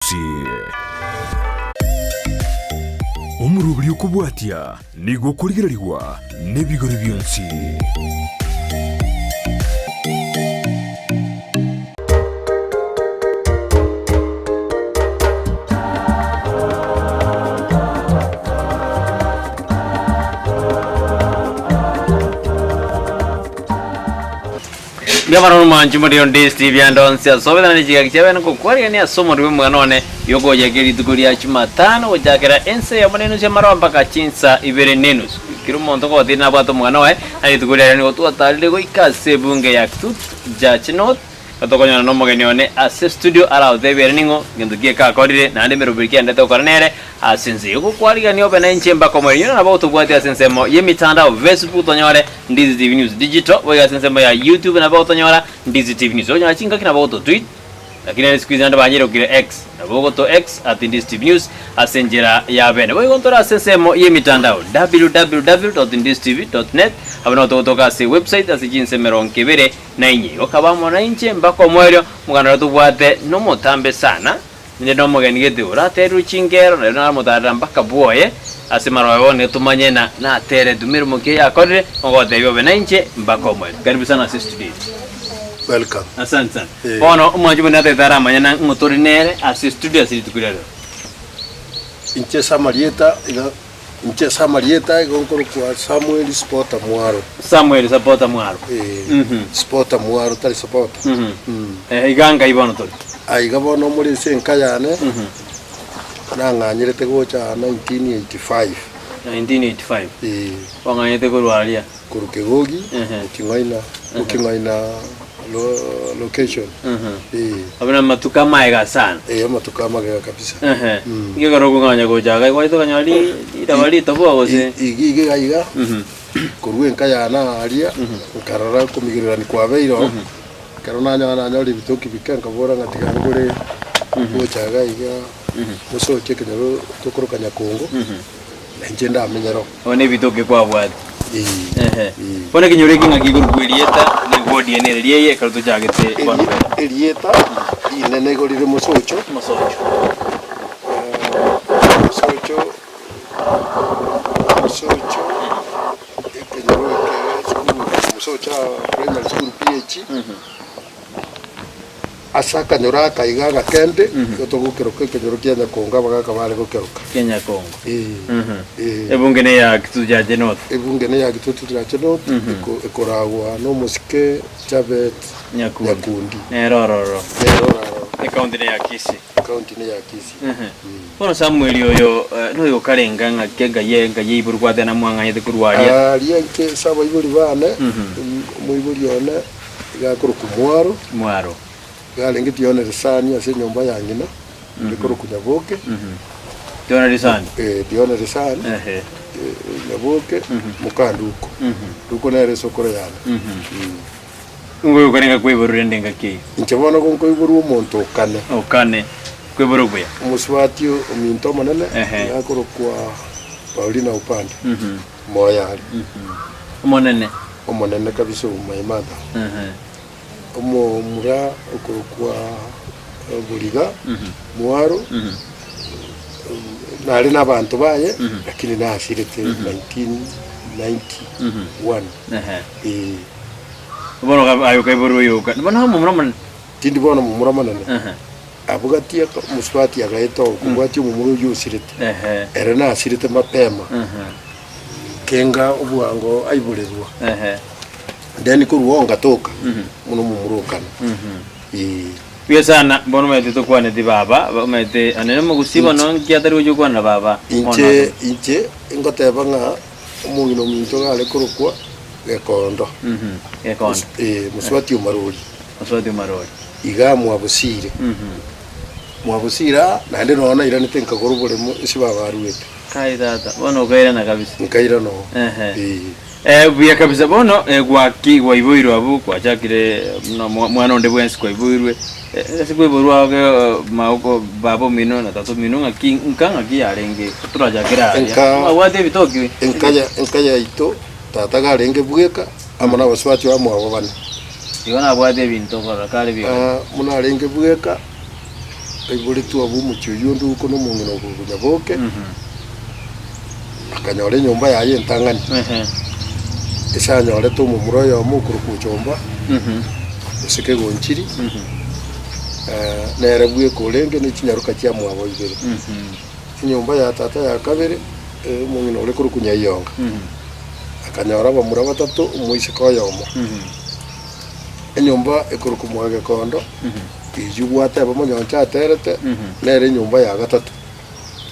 bionsi. Omoroberi okobwatia nigo okorigererigwa nebigori bionsi. Mbuya mono omwanchi moria onde Steve ande onsi ase obetana ne chigaki chia bene ngokwarigania ase omorwio bw'omogano one yokoyaka rituko ria Jumatano gochakera ensa eyemo na enusu y'amaroba mpaka chinsa ibere na enusu. Kera omonto ogotiira nabwate omogano oye, na rituko riaye nigo twatarire goika ase ebunge ya Kitut Judge North, Tokonyora nomogeni one ase studio araotebie ere ning'o, gento ki eke akorire, naende emeroberi ki aendete gokora nere ase ense eye. Ogokwarigania obe nainche mpaka omoerio. Inwe nabo otobwate ase ensemo y'emitandao, Facebook tonyore Ndizi TV News Digital, boigo ase ensemo ya YouTube nabo otonyora Ndizi TV News. Okonyora chingaki nabo ototweet, lakini ere siku hizi naende banyerokire X, nabo ogoto X at Ndizi TV News ase enchera ya bene. Boigo ntore ase ensemo y'emitandao www.ndizitv.net, abwo nabo togotoka ase website ase chinse emerongo ebere Na inye gokaba amo nainche mpaka omoerio, omoganda oria tobwate nomotambe sana, naende nomogeni gete oratererwe chingero, na ere naramotarera mpaka bwoye, ase marobe bono nigo tomanye na nateretwe emeremo ki yakorire, ogotebia obe nainche mpaka omoerio. Karibu sana ase studio eye. Welcome. Asante sana. Eh. Bono omwanchi buna natagete aramanye na ng'o tore nere ase studio ase rituko ria rero. Inche ase amarieta iga Inche ase amarieta igo nkorokwa Samuel Spota Mwaro. Samuel Sapota Mwaro. Eh, Spota Mwaro tari Sapota. Eh, iga ngai bono tori. Aiga bono more ase enka yane, nang'anyerete gocha aa 1985. 1985. Eh, Wang'anyete korwa aria. korwa Kegogi, Ehe. Moking'oina, Moking'oina lo- location. Eh, Abwo namatuko amaega sana. eh, amatuko amagega kabisa. Ehe. Inki ekero okong'anya gocha iga gwacha okonyora ri- riraba ritoboa gose? I- iga iga iga korwa enka yane aaria nkarora okomigererani kwabeire oo ekero nanyora nanyora ebitoki bike nkabora ng'a tiga ngore gocha iga iga mosoche ekenyoro tokoroka Nyakongo na inche ndamenyere oo. Bono ebitoki kwabwate. Ee, Ehe. ee. Bono ekenyoro eke ng'aki ikorokwa erieta, na eward eye nere riaye ekero tochagete bono Eri- bene. Erieta rinene igo rire mosocho, Mosocho. mosocho, mosocho, ekenyoro eke esukuru mosocho primary school PH. Ase akanyoro aka iga agakende, igo togokeroka ekenyoro kia Nyakongo abagaka bare gokeroka. Kia Nyakongo. Ee, ee. Ebunge ne ya Kitutu Chache North. Ebunge ne ya Kitutu Chache North, eko- ekoragwa nomosike Jabet Nyakundi. Nyakundi. Nere ororo. Nere ororo. Ekaunti ne ya Kisii. Ekaunti ne ya Kisii. Bono Samueli oyo eh, noyo okarenga ng'aki engai engai eiborwa gwateba namwang'anyete korwa aria. Aria inche ase abaibori bane, omoibori one Iga akorokwa Mwaro. Mwaro. Iga arenge Tiona Risani ase enyomba ya ng'ina, ere korokwa Nyaboke. Tiona Risani. Eh, Tiona Risani, Ehe. eh, Nyaboke, moka Nduko. Nduko nere esokoro yane. Nigo okorenge koiborwa rende engaki eyio. Inche bono igo nkoiborwa omonto okane. Okane. Koiborwa buya. Omosubati ominto omonene, Ehe. iga akorokwa Paulina Upande, Moyare. Omonene. Omonene kabisa o my mother. Omomura okorokwa Boriga Mwaro, nare na abanto baye lakini nasirete 1991. Ee. Bono aye okaiborwa oyoka. Bono omomura omonene. Tindi bono omomura omonene. Abwati omosubati agaeta kobwatia omomura oyio osirete. Ere nasirete mapema. Kenga obwango aiborerwa. Then korwa oo ngatoka buna omomura okana. Ee. Buya sana bono omanyete tokwaneti baba omanyete ane nomogusii bono nki atari gocha gokwana na baba bono Inche inche ngoteba ng'a omong'ina ominto iga are korokwa Gekondo. Gekondo. Ee, mosubati o Marori. Mosubati o Marori. Iga mwabosire. Mwabosire aa naende nonya nairanete nkagora oboremo ase baba aruete. Kai tata, bono okairana kabisa. Nkairana oo. Ehe. Ee. Eh, buya kabisa bono eh, gwaki gwaiboirwe abwo kwachakire buna mwa- mwana onde bwensi kwaiboirwe eh, ase kwaiborwa age eh, maoko baba omino na tata omino ng'aki nka ng'aki yarenge torachakere aria Enka- mwabwate ebitoki Enka ya enka yaito tata iga arenge bweka amo na abasubati bamwabo bane. Igo nabwate ebinto korora kare biga Ah, buna arenge bweka. Aiboretwe abwo omochie oyio onde na omong'ina okorokwa Nyaboke, akanyora enyomba yaye entang'ani. Ase anyorete omomura oyomo okorokwa Ochomba, gose Kegonchiri, nere bweka orenge ne chinyaroka chiamwabo ibere. Enyomba ya tata ya kabere, omong'ina ore korokwa Nyaiyonga, akanyora abamura batato, omoiseke oyomo. Enyomba ekorokwa Mwagekondo. Eyio gwateba monyoncho aterete, nere enyomba ya gatato.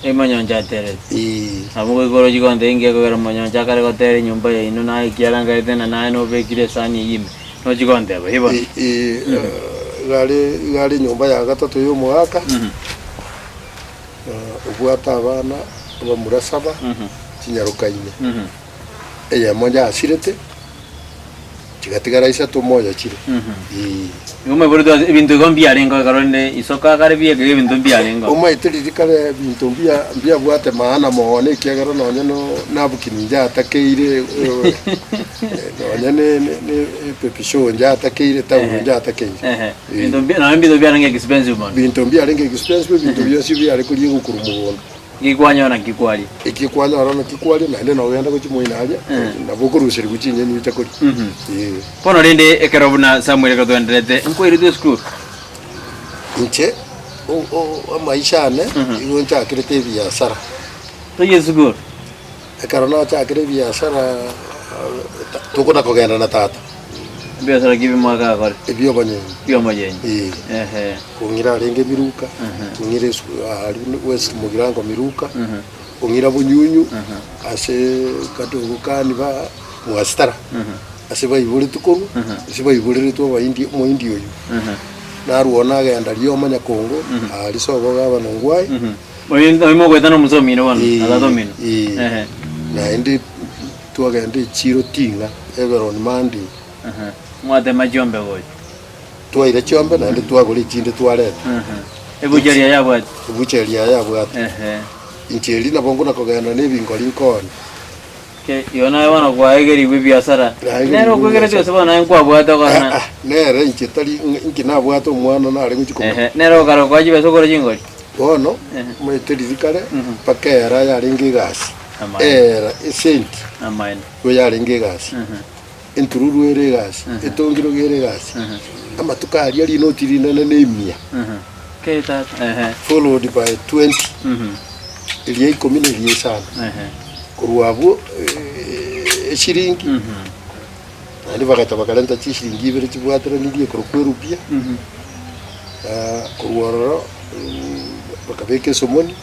Eyio monyoncho aterete. Ee. Nabo goika oroche gonte inki ekogera monyoncho akare gotera enyomba yaino naye ekiagera nkaete ng'a naye nobekire esani eyio ime. Nochi gonteba, Ee bono. Ee, igare igare enyomba ya gatato ya omogaka, obwate abana abamura saba, chinyaroka ine. Eyemo yasirete. Chigatigara isato moyo chire. Ee. Igo mwaiboretwe ase ebinto igo mbiarengeo ekero rende isiko akare bieka iga ebinto mbiarengeo. Omaete riria kare ebinto mbia mbiabwate maana mono ekiagera nonye no napkin njatakeire nonye ne ne ne epepi show njatakeire etaulo njatakeire. Ehe. Ebinto mbia nonye ebinto biarenge expensive mono. Ebinto mbiarenge expensive ebinto bionsi biare koriegwa korwa mogondo. Nki kwanyora nki kwaria? Eki kwanyora naki kwaria, naende nogenda gochia moino aria, nabo okoruserigwa chinyeni ocha koria. Ee. Bono rende ekero buna Samuel ekero twaenderete, nkwairete esukuru? Inche o- o- amaisha ane, igo nchakerete ebiasara. Toiyo esukuru? Ekero nachakire ebiasara, tokona kogenda na tata. Ebiasara ki bimwaka akore? Ebi'omonyenyi. Bi'omonyenyi. Ee. Ehe. Kong'ira arenge emiruka, kong'ira esu aria West Mugirango miruka, kong'ira Bunyunyu, ase kadogo kani ba Mwasitara, ase baiboretwe korwa, ase baiboreretwe abaindi omoindi oyio. Narwo nagenda rioma Nyakongo, aria sobo gavana Ongwae. Oyo oyo mogoeta na omosa omino bono, na tata omino. Ee, Ehe. naende twagenda echiro Ting'a, Everon Monday. Mwatema chiombe gocha. Twaira chiombe naende twagora echinde twareta. Ebucheri yaye yabwate. Ebucheri yaye yabwate. Inche erio nabo nkona kogenda na ebingori nkooni. Ke igo naye bono kwaegerigwe ebiasara. Naegerigwe Nere okwegeretie ebiasara. gose bono naye nkwabwate okora Ah, ah, nere inche tari inki nabwate omwana nare gochia komanya. Ehe, nere okare okoa chibesa okore chingori. Bono omanyete riria kare mpaka era yarenge egasi. Amaene. Era esenti Amaene. igo yarenge egasi. Entururu ere egasi, etongiro ere egasi. Amatuko aria rinoti rinene ne emia. Followed by 20, eria ikomi na eria isano. Korwa abwo eshiringi, naende bagacha bakarenta chishiringi ibere chibwateranirie korokwa erupia, korwa ororo bakabeka esomoni,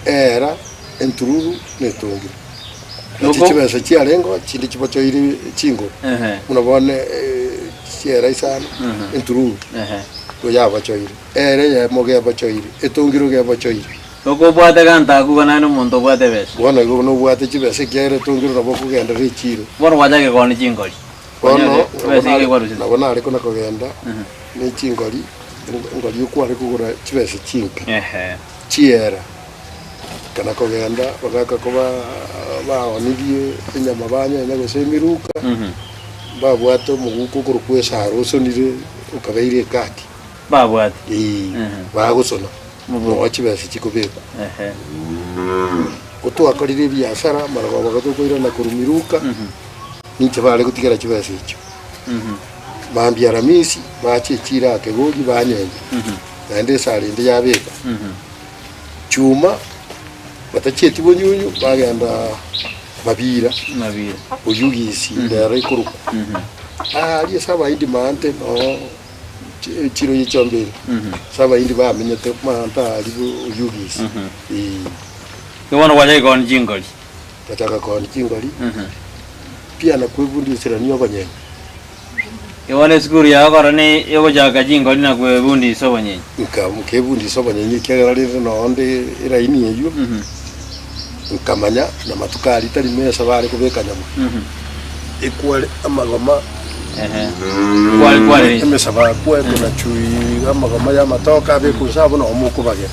Eera, entururu, na etongiro. Nachi Noko- chibesa chiarengeo chinde chibochoire chinguru. Ehe. Buna bono chiera isano, entururu Ehe. igo yabochoire. Eera eyemo gebochoire, etongiro gebochoire. Nokobwate gento akwo igo naende omonto obwate ebesa. Bono igo nobwate chibesa ekiagera etongiro nabo okogenderera echiro. Bono gwachaka koonia chingori. Bono Konyore nabo chibesa nare iga ekwarusete. nabo nare kona kogenda ne chingori, engori okware kogora chibesa chinke. Ehe. Chiera, kana kogenda bagaka koba baonirie enyama banyenya gose emiruka, mbabwate omoguko okorokwa esaro osonire okabeire ekati. Babwate. Ee, bagosona, noo chibesa chikobekwa. Ehe. Ko twakorire ebiasara, marogoba tokoirana korwa miruka, ninche bare gotigera chibesa echio. Mambia Aramisi, bache echiro aa Kegogi banyenya. Naende esare ende yabekwa chuma, batachieti bonyunyu bagenda Mabira, Mabira. Oyugisi ndero ekorokwa. Aaria ase Abahindi maante noo chi- echiro ye chiombe ere. Ase Abahindi bamenyete maante aaria Oyugisi. Ee. Igo bono gwachaka koonia chingori. Gachaka koonia chingori, pia na kwebundisirania obonyene. Bono esukuru yao kore ne yogochaka chingori na kwebundisa obonyenyi. Nka nkebundisa obonyenyi ekiagera rende noo nde eraini eyio, nkamanya na matuko aria tari mesa bare kobeka nyama, ekware amagoma Ehe. Kware kware emesa bakwete na chui iga amagoma ya amatoke abekwe inse abwo noo mokobagera.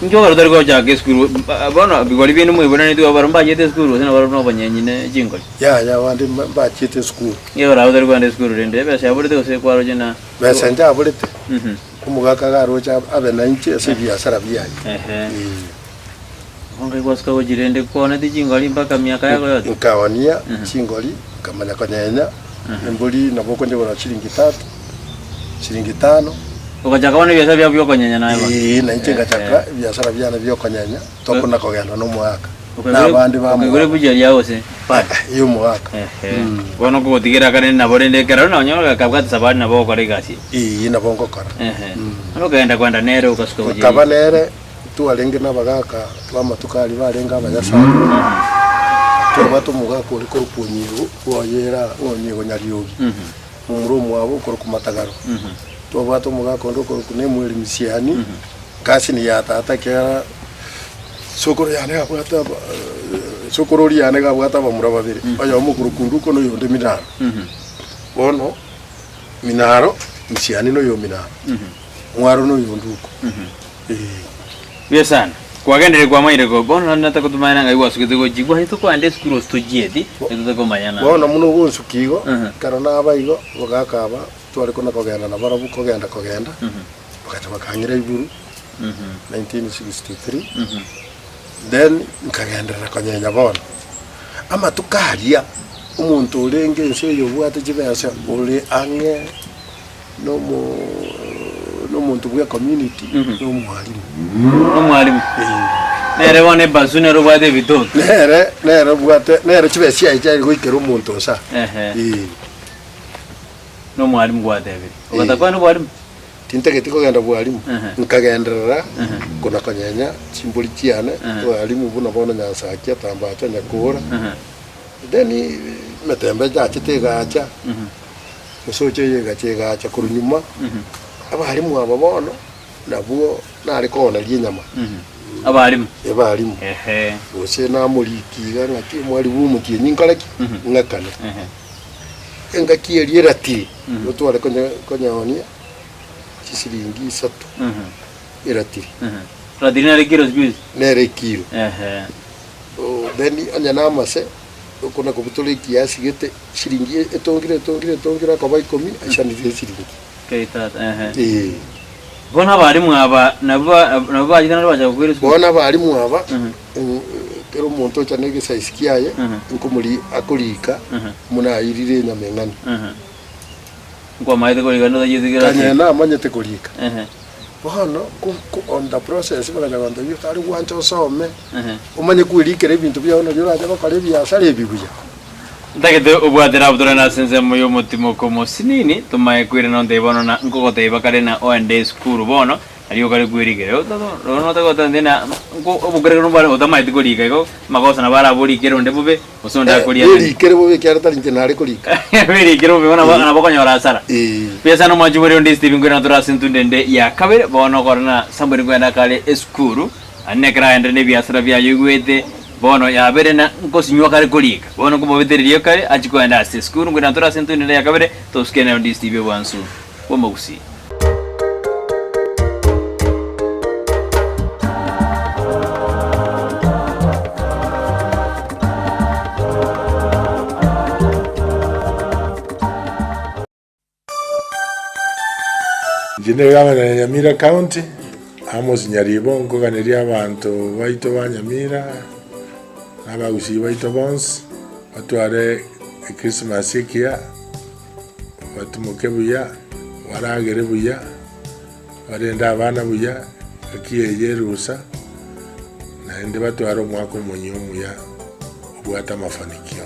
Inki okare otari gochaka esukuru bono bigori binde mwaibonanetwe barabwo mbachete esukuru gose nabarabwo nobonyenyi ne chingori? Yaya abande mba- mbachiete esukuru. Inki orabe otari kogenda esukuru rende ebesa yaborete gose kwaroche na Besa njaborete. Omogaka iga aroche abe nainche ase ebiasara biaye. Ehe. Bono gwasuka gochia rende kwaoneti chingori mpaka miaka yako yote? Nkaonia chingori, nkamanya konyenya embori nabo okonyegora chiringi tatu, chiringi tano. Ogachaka bono ebiasara biabo biokonyenya naye bono? Ee, nainche ngachaka ebiasara biane biokonyenya, tokona kogenda na omogaka, na abande Okaigora bamwabo. ebuchari yao gose pad? Ya omogaka. Ehe. Bono okogotigera kare nabo rende ekero nonye okabwate safari nabo ogokora egasi eye. Ee, nabo ngokora. Ehe. Bono okagenda kwenda nere ogasuka gochia Nkaba nere Twarenge nabagaaka b'amatuko aria barenge abanyasae, twabwate omogaka ore korokwa Onyiego bw'oyera ng'a Onyiego Nyariogi, momura omwabo okorokwa Matagaro. Twabwate omogaka onde okorokwa Nemueli Misiani, cousin ya tata ekiagera sokoro yane abwate aba sokoro oria yane iga abwate abamura babere, oyomo okorokwa Nduko na oyonde Minaro. Bono Minaro, Misiani na oyo Minaro, Mwaro na oyo Nduko. Buya sana. Kwagenderire kwamanyire ko bono naende natagotomanya ng'ai gwasugete gochia gwaye tokoenda esukuru gose tochieti etotakomanyana. Bono buna ogonsukia igo, Mhm. ekero naba igo, abagaaka aba tware kona kogenda nabarabwo kogenda kogenda, bagacha bakang'ira iburu 1963, then nkagenderera konyenya bono. Amatuko aria, omonto orenge ense eye obwate chibesa ore ang'e. nomonto bwe community nomwalimu. Nomwalimu. Nere bono ebasu nere obwate ebitoki. Nere nere obwate nere chibesa chiaye chiare goikera omonto nsa. Ehe. Ee. Nomwalimu gwatebire. Ogatakwana obwalimu? Tintageti kogenda bwalimu, Ehe. nkagenderera Ehe. kona konyenya chimbori chiane, Ehe. bwalimu buna bono Nyansakia, Tambacha, Nyakora. Ehe. Then emetembe yachete egacha. Gosocha eye egacha egacha korwa nyuma, abalimu aba bono nabwo nare kooneria enyama. Abalimu. Ebalimu. Ehe. Gose namoriki iga ng'aki omwalimu omotienyi nkore ki? Ng'akane. Ehe. Engaki eria eratiri, nigo tware konya konyaonia chisiringi isato, eratiri. Ratiri nere ekiro siku hizi? Nere ekiro. Ehe. Then onye namase. Okona kobutora ekiasi gete chiringi etongire etongire etongire akoba ikomi aisanirie echiringi. Kei tata, ehe. Ee. Bono abalimu aba nabwo ba- nabwo bachete naende bachaka koira esukuru. Bono abalimu aba Mhm. mm, kera omonto ocha na egesaisi kiaye Mhm. nkomori akorika Mhm. buna airire enyama eng'ani. Mhm. Nkwamaete korika naende otacheti kera Kanya namanyete korika. Ehe. Bono ku- ku on the process bagacha gontebia otari gwancha osome. Ehe. Omanye kwerikera ebinto biao nario orache gokora ebiasara ebi buya. Ntagete obwatera abwo torende ase ensemo y'omotimoko omosinini, tomaye koirana ontebie bono na nkogotebia kare na oende esukuru bono, nario okare kwerikera. Bono otagete goteba na obokerekanu bware otamaeti korika igo, amagoso nabo araborikere onde bobe, gose onde akoria Berikere bobe ekiagera tari inche nare korika. Berikere bobe bono nabo nabo okonyora hasara. Ee. Buya sana omwanchi bore onde Stephen nkoirana tore ase entunda ende ya kabere, bono okore na Samuel nkoenda kare esukuru. Naende ekero agenderire nebiasara biaye oigwete, bono yabere na nkosinywa kare korika. Bono nkomobetereria kare achie kogenda ase esukuru, nkoirana tore ase entunda ende ya kabere, tosuke naye onde Steve obwansu bw'omogusii. Inche negavana ya Nyamira County, Amos Nyaribo, nkoganeria abanto baito ba Nyamira na abagusii baito bonsi batware echristmas ekiya, batimoke buya, baragere buya, barende abana buya, engaki eye erusa, naende batware omwaka omonyia omuya obwate amafanikio.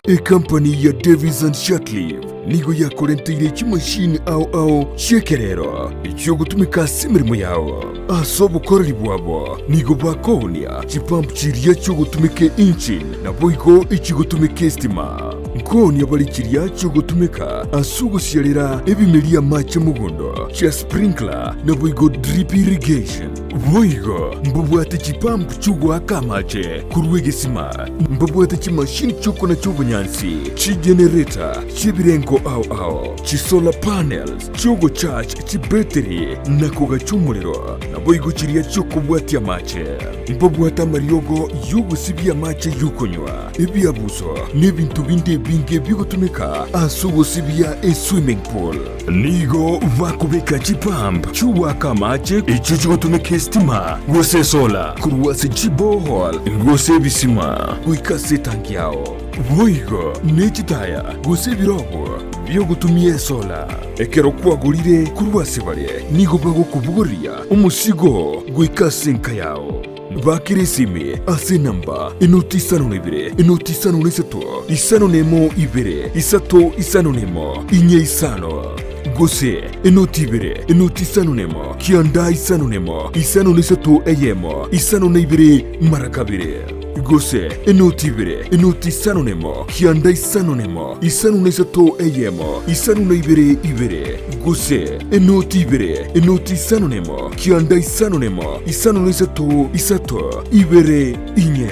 Ekampani ya Davies and Shatliff nigo yakorenteire chimashini ao ao chi'ekerero echiogotumeka ase emeremo yao. Ase obokoreri bwabo nigo bakoonia chipump chiria chiogotumeka engine naboigo echigotumeka estima. Nkoonia bare chiria chiogotumeka ase ogosiarera ebimeria amache mogondo. chia sprinkler naboigo drip irrigation. Boigo mbabwate chipump chi'ogoaka amache korwa egesima, mbabwate chimashini chi'okonacha obonyansi, chigenerator chi'ebirengo ao ao, chisolar panels chi'ogocharge chibetiri na kogacha omorero, naboigo chiria chi'okobwatia amache. Mbabwate amariogo y'ogosibia amache y'okonywa, ebiabuso, na ebinto binde ebinge bigotumeka ase ogosibia eswimming pool. Nigo bakobeka chipump chi'ogoaka amache echio chigotumeka esitima gose esola korwa ase chiborehole gose ebisima goika ase etanki yao. Boigo ne chitaya gose ebirogo bi'ogotumia esola. Ekero kwagorire korwa ase bare, nigo bagokobogoria omosigo goika ase enka yao. Bakera esimi ase enamba enoti isano na ibere, enoti isano na isato, isano na emo ibere, isato isano na emo, inye isano, gose enoti ibere, enoti isano na emo, kianda isano na emo, isano na isato eyemo, isano na ibere mara kabere, gose enoti ibere, enoti isano na emo, kianda isano na emo, isano na isato eyemo, isano na ibere ibere, gose enoti ibere, enoti isano na emo, kianda isano nemo, isano na isato, isato, ibere, inye.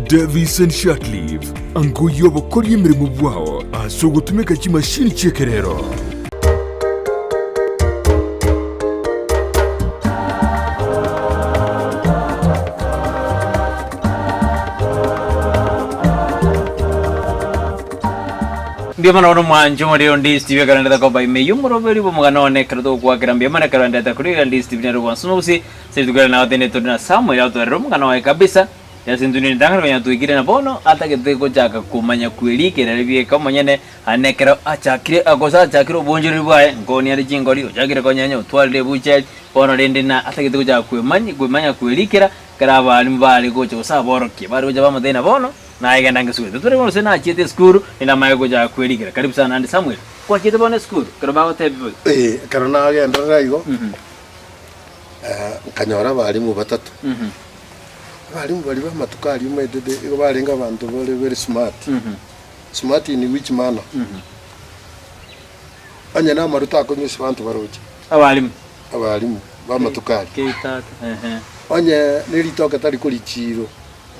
Davison Shirtliff, angoyia obokoria emeremo bwao ase ogotumeka chimashini chi'ekerero. Mbuya mono bono mwanche omorero onde Steve ekero ndete koba ime y'omoroberi bw'omogano one ekero togokwakera mbuya mono ekero ndete korigereria ndi Steve nere bwansu nobosie ase rituko eri nagoteneine tore na Samuel atwerere omogano oye kabisa ase intwe nintang'ani konya twaikire na bono atagete gochaka komanya kwerikera ere bieka omonyene aye ekero achakire gose achakire obonchoreri bwaye nkoni are chingori ochakire konyenya otwarire ebucheri bono rende na atagete gochaka kwemanya kwemanya kwerikera ekero abalimu bare gocha gose aborokia bare gocha bamotebia na bono Naye genda ngesukuru. Totore gose nachiete esukuru, rende amaye gocha kwerikera. Karibu sana naende Samuel. Kwachiete bono esukuru? Ekero bagotebia boigo. Ee, ekero nagenderera igo, nkanyora abalimu batato. Abalimu baria b'amatuko aria omanyete de igo barenge abanto bare very smart. Smart in which manner? Onye na amaru takonywa ase abanto baroche. Abalimu. Abalimu b'amatuko aria. Kei tata, ehe. Onye ne ritoke tari korichiiro.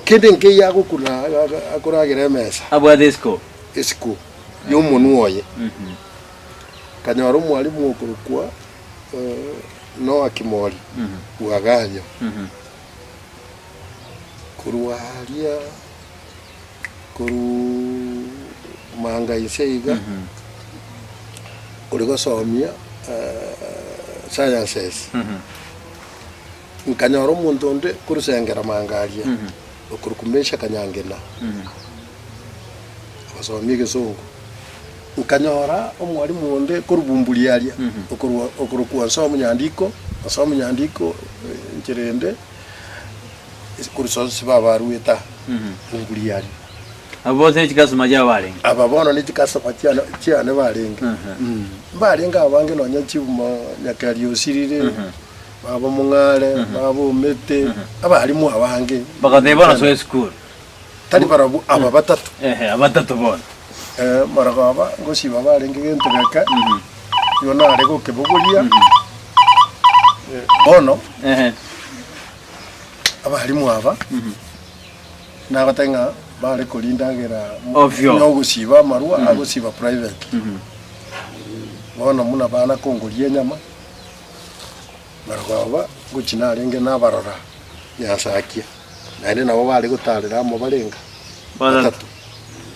Kende nkeiyo agokuna akoragera emesa. Abwate esiko. Esiko y'omonwa oye. Nkanyora omwalimu okorokwa Noah Kimori bw'Aganyo. Korwa aria korwa Manga inse iga, ore gosomia sciences. Nkanyora omonto onde korusengera manga aria, okorokwa Mesha Kanyangena, ogosomia egesongo. Nkanyora omwalimu onde korubumburia aria, okorwa okorokwa Onsomu Nyandiko, Onsomu Nyandiko enchera ende, korwa ase baba arwete aa, bumburia aria. Abwo bonsi ne chikasoma chiabo barenge. Aba bono ne chikasoma chiane chiane barenge. Mbarenge abange nonya chibuma Nyakeri osirire. Baba omong'are, baba omete, abalimu abange. Bagateba bono soa esukuru. Tari barabwo aba batato. Ehe, abatato bono. Eh, marogoba ngosiba barenge gento geke, igo nare gokebogoria, bono, Ehe. abalimu aba, nagoteba ng'a bare korindagera Ovyo. buna ogosiba amarwa, agosiba private. Bono buna bana kongoria enyama. Barabwo ngochia narenge nabarora Nyasakia, naende nabo bare gotarera amo barenga batato.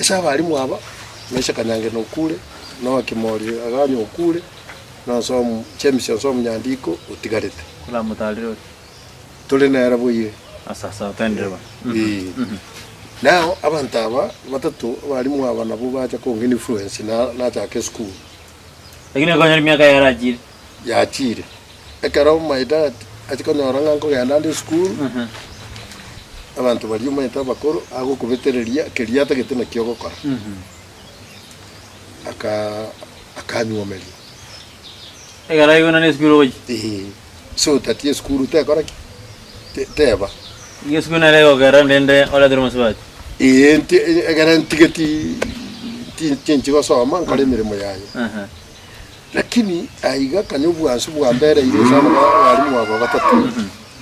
Ase abalimu aba, Mesha Kanyangena okure, Noah Kimori Aganya okure, na Onsomu James Onsomu Nyandiko otigarete. Koramotarere oria. Tore nere boire. Asa sawa toenderere bono. Ee. Nao abanto aba batato abalimu aba nabwo bacha kong'a influence na nachaka esukuru. Lakini okonyora emiaka yarachire. Yachire. Ekero my dad achia konyora ng'a nkogenda nde esukuru, abanto baria omanyete abakoro, agokobetereria keria atagete nakio ogokora. Aka akanywomeria. Ekero aigwe na esukuru ogochia. Eeh, so tati esukuru tekora ki? Te teba. Igo esukuru nere egokera rende oretere omosubati. Eeh nti ekere ntigeti ti tinchi gosoma nkore emeremo yaye. Lakini aiga kanya obwansu bwambereire ase abana abalimu aba batato.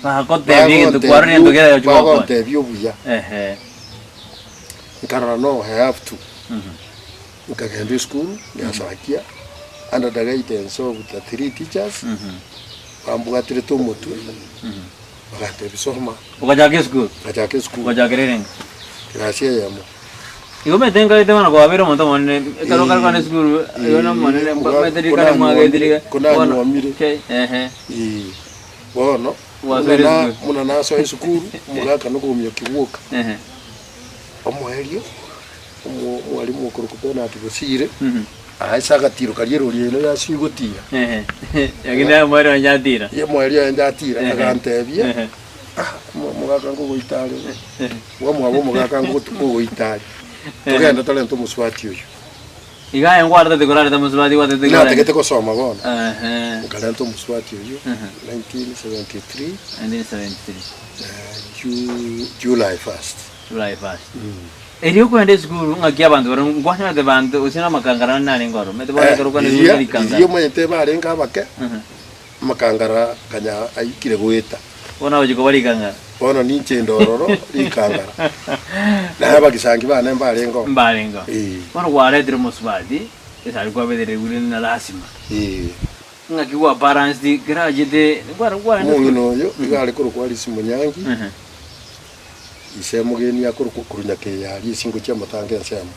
Bagotebia egento kwarora egento kere gochia gokonya. Bagontebia obuya. Ehe. Nkarora no I have to. Nkagenda esukuru, nyasakia, under the guidance of the three teachers, bambwaterete omotwe, bagantebia soma. Ogachaka esukuru? Ngachaka esukuru. Ogachakera erenge? Class eyemo. Igo omanyete nkarete bono kwabeire omonto omonene, ekero okare kogenda esukuru, igo na omonene omanyete rikare mwagetire iga, bono Konanyuomire. ehe. Eeh, bono, buna Gwasoire na esukuru. buna nasoa esukuru, omogaka nokoumia kigwoka. Ehe. Omoerio, omo omwalimu okorokwa Bernard Bosire, aase agatiro karia erori eye yasio gotira. Ehe, lakini omoerio onye atira. Ye omoerio onye atira, Ehe. agantebia, Ehe. ah, omo- omogaka nkogoita are, bwamwabo omogaka ngogotu kogoita are, togende torente omosubati oyio. Iga aye nkwarotete korarete omosubati gwatete korarete. Natagete gosoma bono, Ehe. nkarenta omosubati oyio, 1973, 1973. Ju- July first. July first. Erio okoenda esukuru ng'aki abanto baria nkwanyorete banto gose na amakangara ande narenge ororo omanyete bono ekero okogenda esukuru Riria na rikangara. riria omanyete barenge abake, amakangara kanya aikire goeta. Bono agochia koba rikangara. Bono ninche inde ororo rikangara. Naye abagisangi bane mbarenge oo. Mbarenge oo. Ee. Bono kwaretire omosubati, esari kwabetereirwe rende na lasima. Ee. Ng'aki gwa balanced kera achete kware kwarenge Omong'ina oyo iga are korokwa Alice Munyangi. Ise omogeni akorokwa korwa Nyakeya aria esingo chi'amatanga ensemo.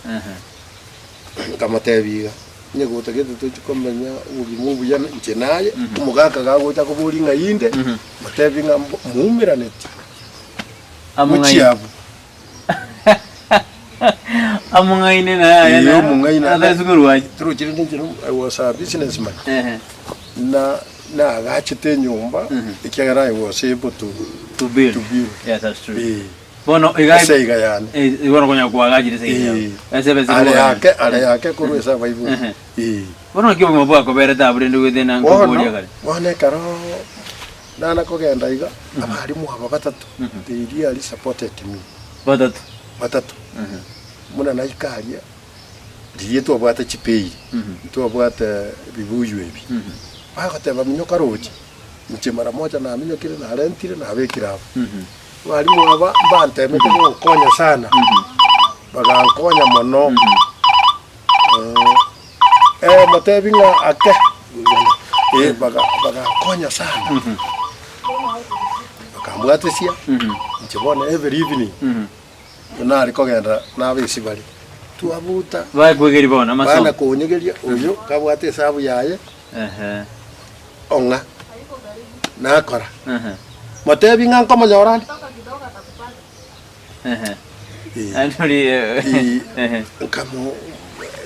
Nkamotebia iga, Onye gotagete tochie komenya obogima obuya inche naye, omogaka gagocha koboria ng'a inde, motebie ng'a moumeraneti gochia abwo. Among'aine naye aye Ee, na- omong'aini ase esukuru aye. Torochi rende inche I was a businessman. Na naagachete enyomba ekiagera I was able to To build. to build. Yes, that's true. Ee. Bono iga Ase iga yane. Eh, bono konya kwagachire ase iga Ee. yao. Ase ebese Are konya. yake are yake korwa ase abaibori. Ehe. Ee. Bono naki obogima bwakoberete abwo rende goetania na Bono nkoboria kare. bono ekero nana kogenda iga abarimu aba batato they really supported me. Batato. Batato. Buna naika aria riria twabwate chipeiri, ntwabwate ebibuyu ebi, bagoteba minyoka roche, inche mara moja naminyokire narentire nabekire abwo. Abalimu aba mbantemete gonkonya sana, bagankonya mono, eh, motebi ng'a ake, eh, baga bagankonya sana, bakambwatesia, inche bono every evening. Nare kogenda nabesi baria, twabuta. Baekwegeria bono amasomo. Bana konyegeria oyo kabwate esabu yaye Ehe. ong'a nakora. Ehe. Motebi ng'a nkomonyora nde. Ehe. Eh. Aye tori Eh. ehe. Nkamo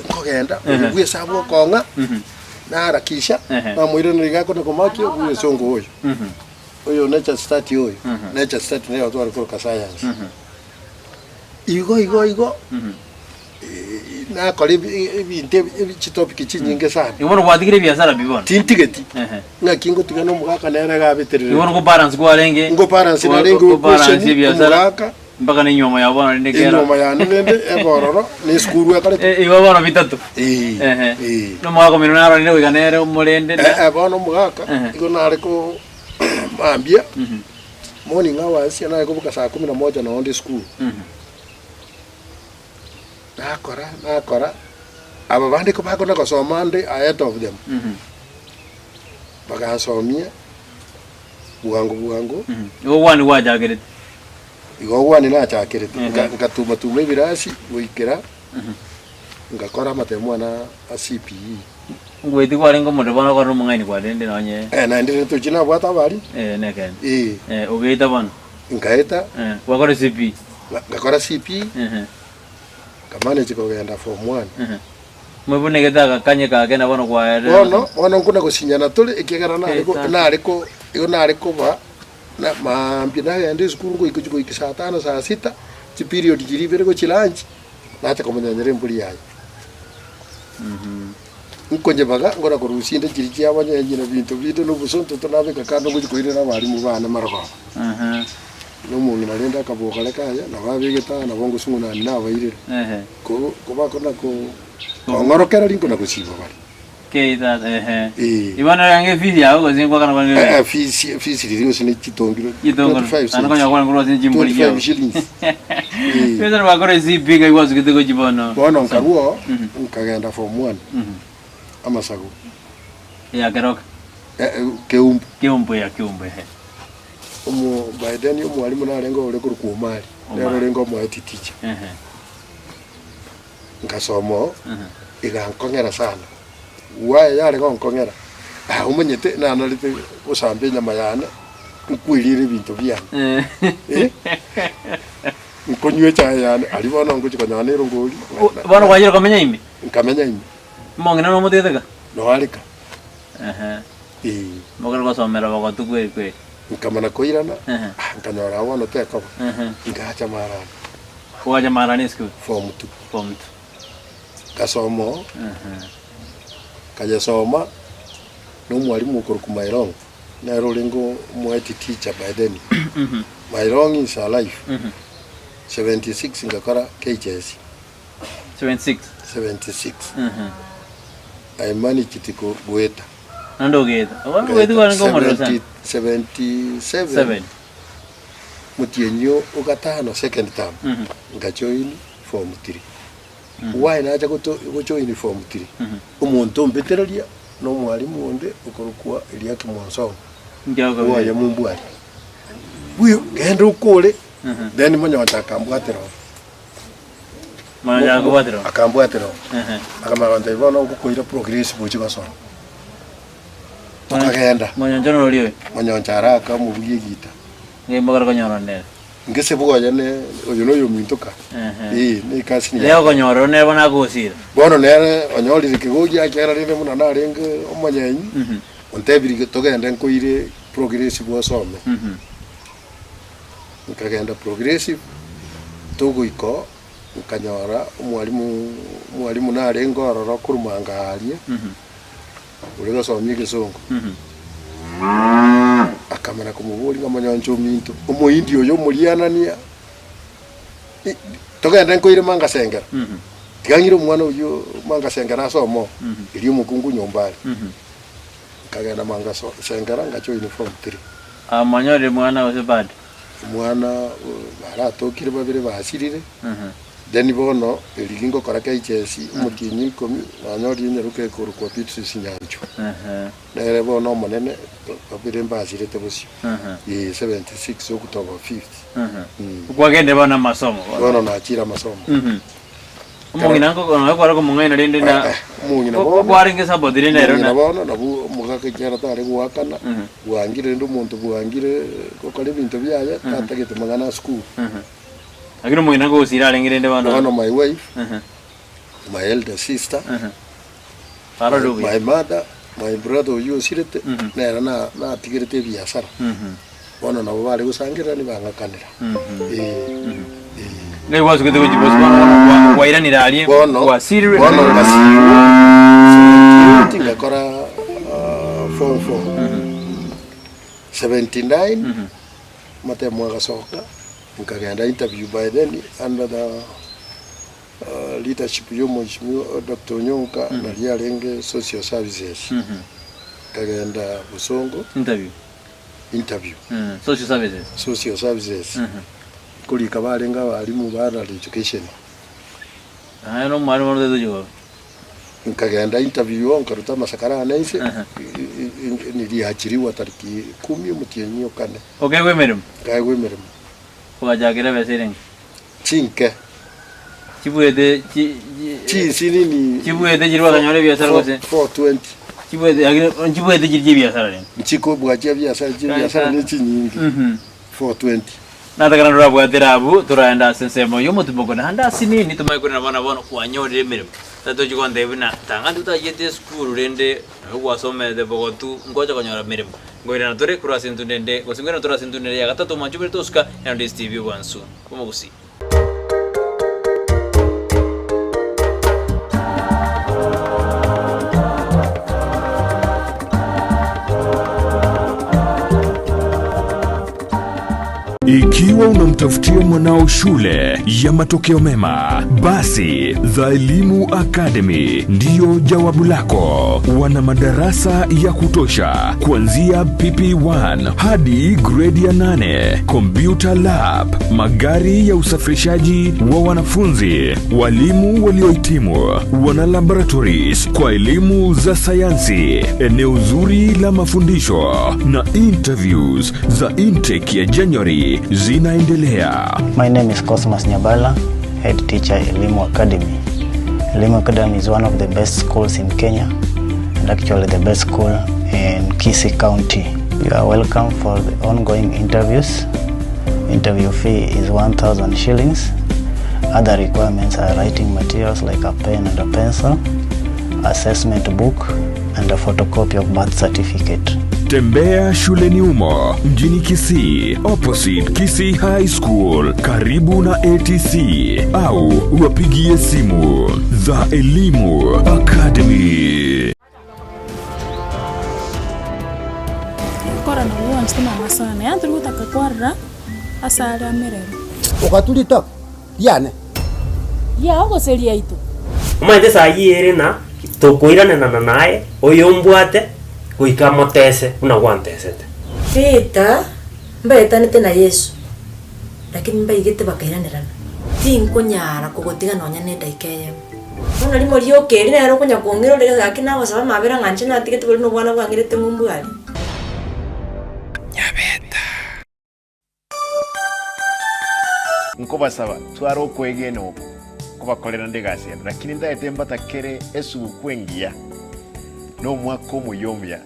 nkogenda oyo bwa esabu okong'a naharakisha Ehe. namoiraneria iga akona komakia bwa esongo oyo. Oyo nature study oyo, nature study nero tware koroka science. Igo igo igo, nakora ebi- ebinto ebi- ebi chitopic chinyinge sana. Igo bono gwatigire ebiasara pi bono? Tintigeti, Ehe. ng'aki ngotiga na omogaka nere iga abetererete. Igo bono ngobalance kwarenge? Ngo balance narenge Ngo balance equation, ebiasara omogaka, mpaka na enyuomo yao bono rende kera. enyuomo yane rende ebe ororo, na esukuru ekorete. Eh, igo bono bitato. Eh, Ehe. eh. Na omogaka omino narorire goika nere omorende na. Eh, eh, bono omogaka, Ehe. igo nare ko Mambia, morning hours nare koboka saa kumi na moja noo nde sukuru. Nakora, nakora, aba bande ko bakona gosoma nde ahead of them. Bagansomia bwango bwango. Igo gwani gwachakerete? Igo gwani nachakerete, nka- nkatuma tuma ebirasi goikera, ngakora amatemo ane a CPE. Ngoetia kwarenge omorero bono okore omong'aini kwarende nonye. Eh, naende rende tochia nabwate abari. Eh, nekeene. Eh. Eh, ogaeta bono. Nkaeta. Eh, gwakora CP. Ngakora CP. Ehe. Nkamanage kogenda form one. Ehe. Mwebunegete agakanye gake na bono kwaerire. Bono, bono nkuna gosinyana tore ekiagera nare ko Eta. nare ko igo nare koba na maambia nagenda esukuru ngoika goika saa tano saa sita, chiperiod chiria ibere gochia lunch, nacha komonyenyera embori yaye. Nkonyebaga nkona korusia inde chiria chia abanyenyi na binto binde na obosontoto nabeka kando ngochia koirera abalimu bane marogoba. Na omong'ina rende akaboka reka aye, nabo abegete aa nabo ngosung'unani nabairera. Ko kobakona ko kong'orokera rinkona gosiba bare. Kei tata, ehe. Eh. Igo bono yange efees yago gose nkwakana kwange Eh, eh, fees fees riria gose ne chitongiro Chitongoro. 25 Naende cents. konya kwana korwa ase chimbori 25 chiao. shillings. Eh. Besa bakora ecp ngai gwasugete gochia bono. Bono nkarwa oo, nkagenda form one, amasago. Ya Keroka. Eh, eh, Keumbu. Keumbu ya Keumbu ehe. Omo by then omwalimu narenge ore korokwa Omari, nere Omari. orenge omoeti teacher. Ehe. Nkasoma oo, egankong'era sana. Why yare gonkong'era? Ah, omanyete nanarete gosamba enyama yane, nkweriere ebinto biane. Eh? Nkonywa echae yane, aria bono ngochia konyora na erongori, Bono kwachire komenya ime? Nkamenya ime. Omong'ina nomoteteka? Noareka. Ehe. Ee. Mokare gosomera bogotu kweri kweri. Nkamana koirana, Ehe. ah, nkanyora abwo bono tekoba. Ehe. Ngacha marani. Ogacha marani esukuru? Form two. Form two. Nkasoma oo, Ehe. nkayesoma, na omwalimu okorokwa Mairong, nere orenge omoeti teacher by then. Mairong is alive. 76 ngakora KCSE. 76. 76. I managed go goeta. Naende ogeeta. Bono goeti kwarenge omorero sana. 77 Seven. motienyi o gatano second term nkajoin form 3. Why nacha goto gojoin form 3? Omonto ombetereria na omwalimu onde okorokwa Eliakim Onsongo. Nkiago Bwoye mombware. Buya genda okore then monyonte akambwatera oo. Manya akobwatera oo. Akambwatera oo. Ehe. Akamanya gontebia bono ngokoira progressive ochie gosoma. Tokagenda. Monyoncho norori oyo? Monyoncho araka omobugia egita. Ng'ai mogare konyora nere? Ngese bwoye ne oyo noyo ominto ka. Ehe. Ee, ne ekasi Riria okonyora oro nere bono agosira. Bono nere onyorire kegogi ekiagera rende buna narenge omonyenyi, ontebirie togende nkoire progressive osome. Nkagenda progressive, togoika oo, nkanyora omwalimu omwalimu narenge ororo korwa manga aria, ore gosomia egesongo. Akamana komoboria ng'a monyoncho ominto, omohindi oyo omorianania, i- togende nkoire mangasengera, tiga ng'ire omwana oyio mangasengera asome oo, erio omokungu nyomba are. Nkagenda mangaso sengera ngajoin form three. Ah, mwanyorire mwana gose bado? Omwana baratokire babere basirire, then bono erigi ngokora KHS omotienyi ikomi nanyorire enyaroka ekorokwa Beatrice Nyanchwa. Nere bono omonene babere mbasirete bosio. Ee 76 October 5th. Kwagendire bono amasomo bono? Bono nachire amasomo. Omong'ina nko nonya kware komong'aina rende na Eh, omong'ina bono kwarenge support rende ero omong'ina na bono nabwo omogaka ekiagera tare goakana, bwangire rende omonto bwangire gokora ebinto biaye, tatagete mang'ana a sukuru. Lakini omong'ina nkogosira arenge rende bono. Bono my wife, my elder sister, Barore buya. my mother, my brother oyio osirete, nere na natigerete ebiasara. Bono nabo bare gosangererania bang'akanera. Eh, eh. Ngai gwasugete gochia bosio bono bono kwa- kwairanire aria Bono gwasirirwe bono ngasirwa 78 ngakora ah, form 4 79 amatemo agasoka nkagenda interview by then under the uh, leadership ya omweshimiwa Dr. Onyonka naria arenge social services nkagenda Bosongo interview interview social services social services nkorika barenge abalimu ba adult education Aye no mwalimu ono tochi koba nkagenda interview oo nkaruta amasakara ane inse Aha. niriachiriwa tariki kumi omotienyi o kane Okaegwa emeremo nkaegwa emeremo ogachakera ebesa erenge chinke Chibuete chi chi chinsi nini chibuete chiria bakanyora ebiasara gose 420 chibuete lakini nchibuete chiria chia ebiasara rende. Nchikobua chia biasara chia biasara ne chinyinge 420. Natakana torabwatera abwo toraende ase ensemo y'omotimoko naende ase nini tomanye korenda bono bono kwanyorire emeremo. Tari tochi gontebia buna tang'ani totachiete esukuru rende nabo gwasomete bogotu ngocha konyora meremo. Nkoirana tore korwa ase entunda ende gose nkoirana tore ase entunda ende ya gatato omwancho obere tosuka naende Steve Obwansu bw'omogusii. Ikiwa unamtafutia mwanao shule ya matokeo mema, basi The Elimu Academy ndiyo jawabu lako. Wana madarasa ya kutosha kuanzia PP1 hadi grade ya 8, computer lab, magari ya usafirishaji wa wanafunzi, walimu waliohitimu, wana laboratories kwa elimu za sayansi, eneo zuri la mafundisho na interviews za intake ya January zinaendelea. My name is Cosmas Nyabala, head teacher Elimu Academy. Elimu Academy is one of the best schools in Kenya and actually the best school in Kisii County. You are welcome for the ongoing interviews. Interview fee is 1,000 shillings. Other requirements are writing materials like a pen and a pencil, assessment book, and a photocopy of birth certificate. Tembea shuleni humo mjini Kisii, opposite Kisii High School, karibu na ATC, au wapigie simu The Elimu Academy. Kora nabo gwanchete mama sana, yaani tori gotaka kwarora ase are amererwe. Ogatura itoke riane. Riao gose riaito? Omanyete saa eyio ere na tokoiranenana naye, oyombwate goika amotese buna gwantesete. Peter mbaetanete na Yeso, lakini mbaigete bakairanerana. Tinkonyara kogotiga nonya nedaika eyemo. Bono rimo rioka eri nere okonya kong'ira ore gaki nagosaba amabera ng'a inche natigete boria na obwana bwang'irete ng'umbu aria. Nkobasaba, tware okwegena oko, nkobakorera nde egasi ende, lakini ntaete mbatakere esuguku engiya, na omwaka omoyia omuya.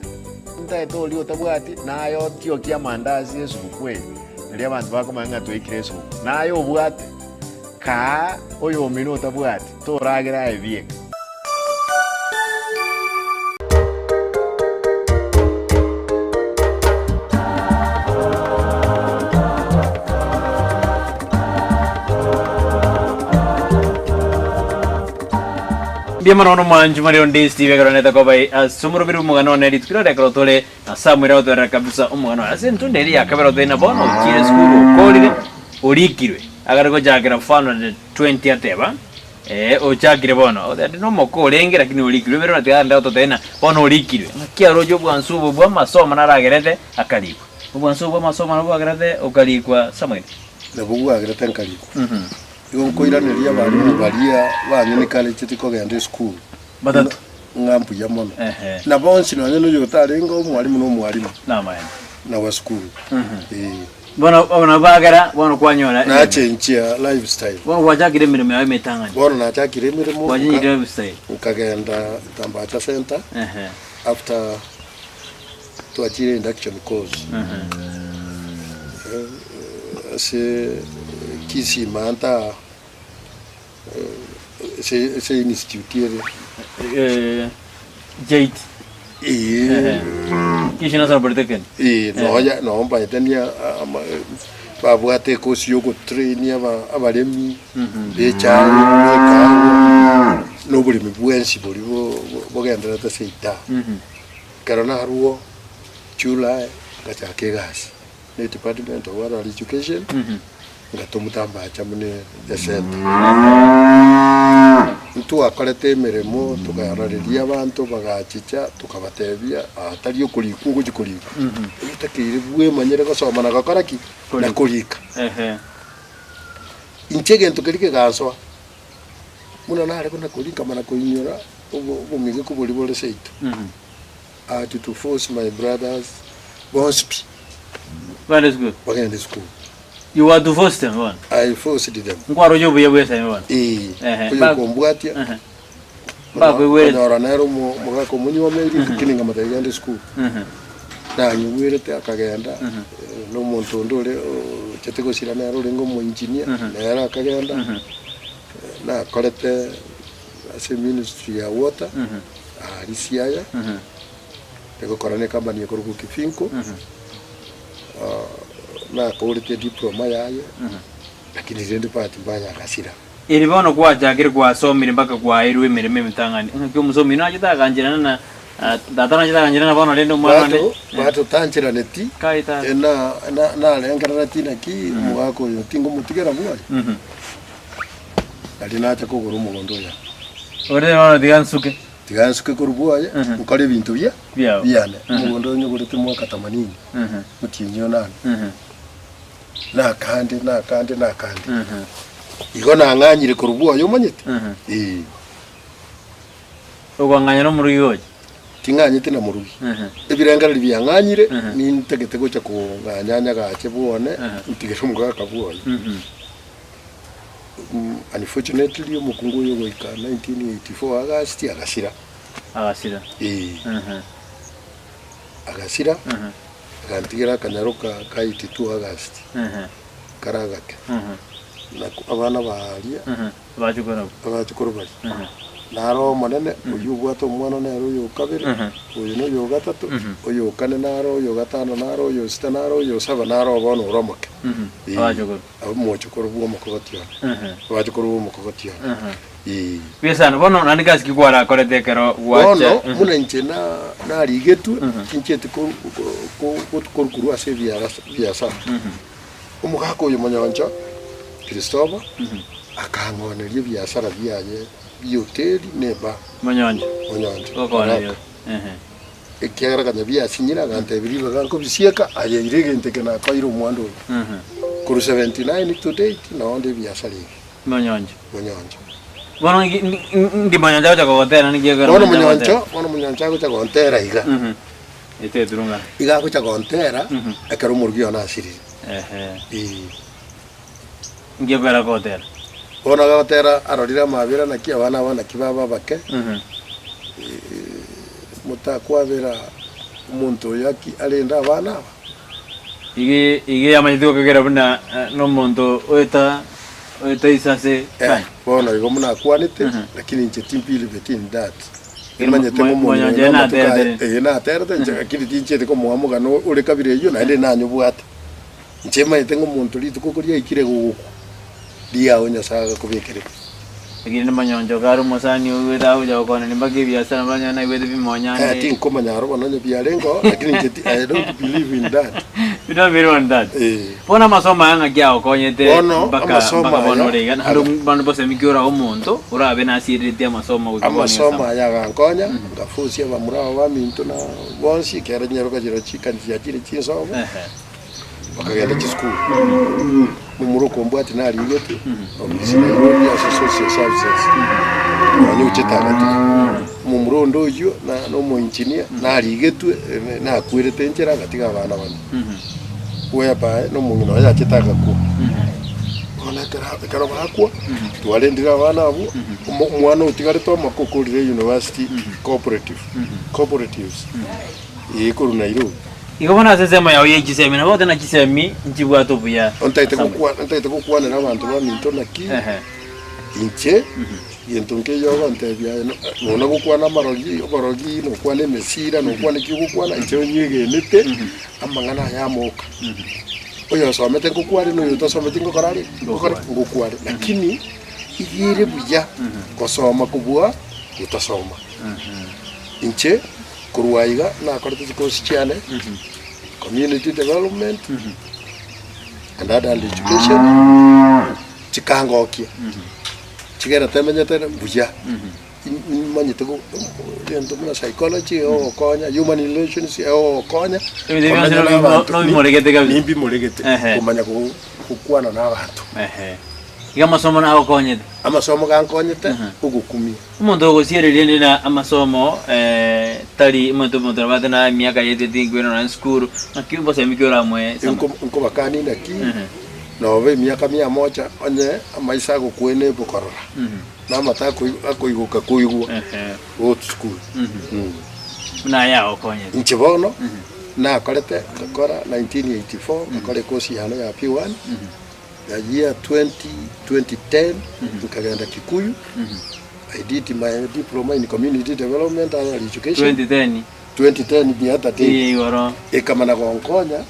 Ntaete oria otabwati, naye otiokie amandasi esuguku eye, nario abanto bakomanya ng'a twaikire esuguku. Naye obwate, kaa oyomino otabwati, toragera aye bieka. Mbuya mono bono mwanchu Maria onde Steve ekero nete koba ase omoroberi bw'omogano one rituko riria ekero tore na Samuel agotwerera kabisa omogano oye ase entunda eria ya kabere otari na bono ochire esukuru okorire orikirwe agare gochakera 420 ateba Ee, ochakire bono. Ande nomoko orenge, lakini orikirwe. Bere tiga ande ototebie ng'a bono orikirwe. Ng'aki aroche obwansu obo bw'amasomo naragerete akarikwa. Obwansu obo bw'amasomo nabwo bwagerete okarikwa Samuel. Nabwo bwagerete nkarikwa. Igo nkoiraneria abalimu baria bang'enekarechetie kogenda esukuru Batato. ng'a mbuya mono. Ehe. Na bonsi nonye noyo otarenge omwalimu na omwalimu Namaene. na wa sukuru. Ee. Bono bono bagera bono kwanyora Nachenchia lifestyle. Bono gwachakire emeremo yao emetang'ani. Bono nachakire emeremo Gwachenchire lifestyle. nkagenda Tambacha Center Ehe. after twachire induction course ase Kisii Manta ase ase institute ere. JT. Ee. Kisii National Polytechnic. Ee, nonya noo mbaete nia ama babwate ekosi ya ogotrain aba abaremi be echae, be ekahawa, na oboremi bwensi boria bo bogendererete ase eita. Ekero narwo July, ngachaka egasi na edepartment of Rural Education, Ngatomotambacha buna esenta. Ntwakorete emeremo, tokaroreria abanto bagachicha, tokabatebia aa tari okorikwa ogochia korikwa, otakeire bwemanyere gosoma na gokora ki? Na korika. Inche egento keria kegansoa, buna nare buna korika mana koinyora obo obomigeko boria bore seito. I had to force my brothers bonsi pi. Bagende esukuru. Bagende esukuru. You were to force them bono. I forced them. Nkwaroche obuya bw'esemi bono. Ee, Ehe, oyo ba- okombwatia. Ehe. Bakoigwerete. Konyora nere omo- omogaka omonyuomeri, lakini nkamotebia genda esukuru. Ehe. Nanyigwerete akagenda, eh, na omonto onde ore ochete gosira nere orenge omoengineer, nere akagenda. Nakorete ase ministry ya water, aaria Siaya, egokora na ecompany ekorokwa Kifinco, nakorete ediploma yaye, lakini rende bahati mbaya agasira. Eri bono gwachakire gwasomire mpaka kwaeirwe emeremo emetang'ani, ng'aki omosomi oyio nachete agancherana na Tata nache tagancherana bono rende omwana one. Bato bato tancheraneti Kai tata. eh, na na narengerereti naki omogaka oyo tingomotigera bwoye. Nario nacha kogora omogondo oyo aa. Ore bono tiga nsuke. Tiga nsuke korwa bwoye, nkore ebinto bia Biao. biane. Omogondo oyo nyogorete mwaka themanini, omotienyi onane. Nakande, nakande, nakande. Igo nang'anyire korwa bwoye omanyete? Ee. Okong'anya nomorugi gocha? Ting'anyeti na morugi. Ebirengererio biang'anyire, nintagete gocha kong'anya nyagache bwone, ntigere omogaka bwoye. Unfortunately omokungu oyo goika 1984 August agasira. Agasira. Ee. Agasira, agantigera akanyaroka ka 82 August, kare agake. Na abana baria. Abachukuru baria. Naro Omonene, oyio obwate omwana nere oyo o kabere, oyo noyo o gatato, oyo o kane naro, oyo o gatano naro, oyo o sita naro, oyo o saba naro bono ore omoke. Ee, omochukuru bw'omokogoti one, abachukuru b'omokogoti one. Ee. Buya sana. Bono naende gasi ki kwarakorete ekero gwacha? Bono buna inche narigetwe, tinchieti korukurwa ase ebiasara. Omogaka oyo monyoncho, Kristofa, akang'oneria ebiasara biaye bi'hoteli na ebar. Monyoncho. Monyoncho. Gokooneria. Baraka. Ekiagera konya biasinyire, agantebia ribaga nkobisieka, aye ira egento eke nakoeire omwando oyo. Korwa 79 to date, noo nde ebiasara ebi. Monyoncho. Monyoncho. Bono nki monyoncho agocha kogotera niki ekero Bono monyoncho monyoncho, agotera? bono monyoncho agocha gontera iga. Eteturungana. Iga agocha gontera, ekero omorugi one asirire. Ehe. Ee. Inki ekwera gotera? Bono agotera arorire amabera naki abana aba naki baba abake, motakwabera omonto oyo aki arende abana aba? Igi igi yamanyete gokegera buna nomonto oeta oeta ise ase Eh, bono igo buna akwanete, lakini inche timbelieveti in that. Nimanyete ng'a omonto Monyoncho oyo namatuko aye, naterete. ee naterete inche lakini tinchieti komoa omogano ore kabira eyio naende nanyobwate. Inche nimanyete ng'a omonto rituko ko riaikire gogokwa, riao Nyasae agakobekerete. Lakini nomonyoncho kare omosani oigwete agocha gokonani mpaka ebiasara banyore naigwete bimonyane. Eh, tinkomanya aro bono onye biarenge oo, lakini inche ti I don't believe in that. You don't believe in that? Eh. Bono amasomo aya ng'aki agokonyete Bono, mpaka amasomo mpaka bono aya, ore iga naende bono bosemi ki orae omonto orabe nasiereretie amasomo goika bono Amasomo iga aya agankonya, ngafusia abamura aba baminto na bonsi, ekero nyaroka chirochio chikanisa chiachire chinsobo. Bakagenda chisukuru, momura okombwati narigetwe, ofisi Nairobi ase social services, nonya ochete agatiga. Omomura onde oyio na na omoengineer narigetwe nakwerete enchera agatiga abana bane. Whereby na omong'ina oye achete agakwa. Bono ekero ekero bakwa, twarendire abana abwo, omo omwana otigarete omoke okorire university cooperative, cooperatives, eye korwa Nairobi. Igo bono ase ensemo yao ye chisemi, nabo goteba ng'a chisemi nchibwate obuya Ntaete ase gokwa ntaete gokwanera abanto baminto naki, inche gento nkeiyo ogontebia aye nonya gokwana amarogi oborogi, nokwana emesira, nokwana eki ogokwana, inche onyegenete amang'ana aya amoka. Oyosomete ngokware na oyotasometi ngokora are? Ngokore ngokware. Lakini iga ere buya gosoma kobua gotasoma. Inche. Korwa aiga nakorete chikosi chiane, community development and adult education, chikangokia, chigerete menyete buya, nimanyete egento buna psychology egogokonya, human relations egogokonya, Ebinto bionsi komenya na abanto, nobimoregete kabisa. Nimbimoregete, Ehe. komanya gokwana na abanto. Ehe. Iga amasomo nagokonyete? Amasomo gankonyete, ogokumia. Omonto ogosiereria rende na amasomo tari omonto omonto nabwate na emiaka yaetete tinkwera nonya esukuru, naki obosemi ki oramoe sama? Nkobakania naki, noba emiaka mia mocha onye amaiso agokwena ebokorora, na amato akoigoka koigwa, go to school. Buna aye agokonyete. Inche bono, nakorete ngakora 1984, ngakora ekosi yane ya P1, The year 2010 nkagenda Kikuyu, I did my diploma in community development higher education. 2010 2010 the other day Eye igoro. ekamana gonkonya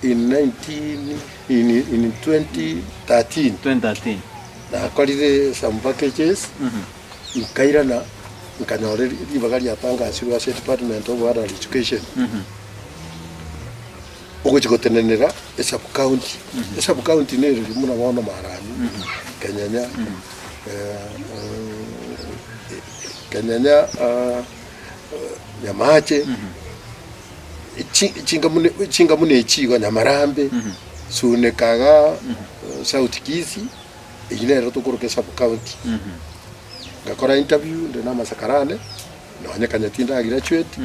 in 19 in, in 2013 2013 nakorire some packages nkairana. Nkanyora ribaga riatangasirwe ase Department of Adult Education, ogochia gotenenera esub county. Esub county nere riria buna bono Marani, Kenyenya, Kenyenya, Nyamache, chi- chinga buna chinga buna echi igo Nyamarambe, Suneka igaa, South Kisii, eyio nere tokoroka esub county. Ngakora interview nde na amasakara ane, nonye kanya tinda graduate,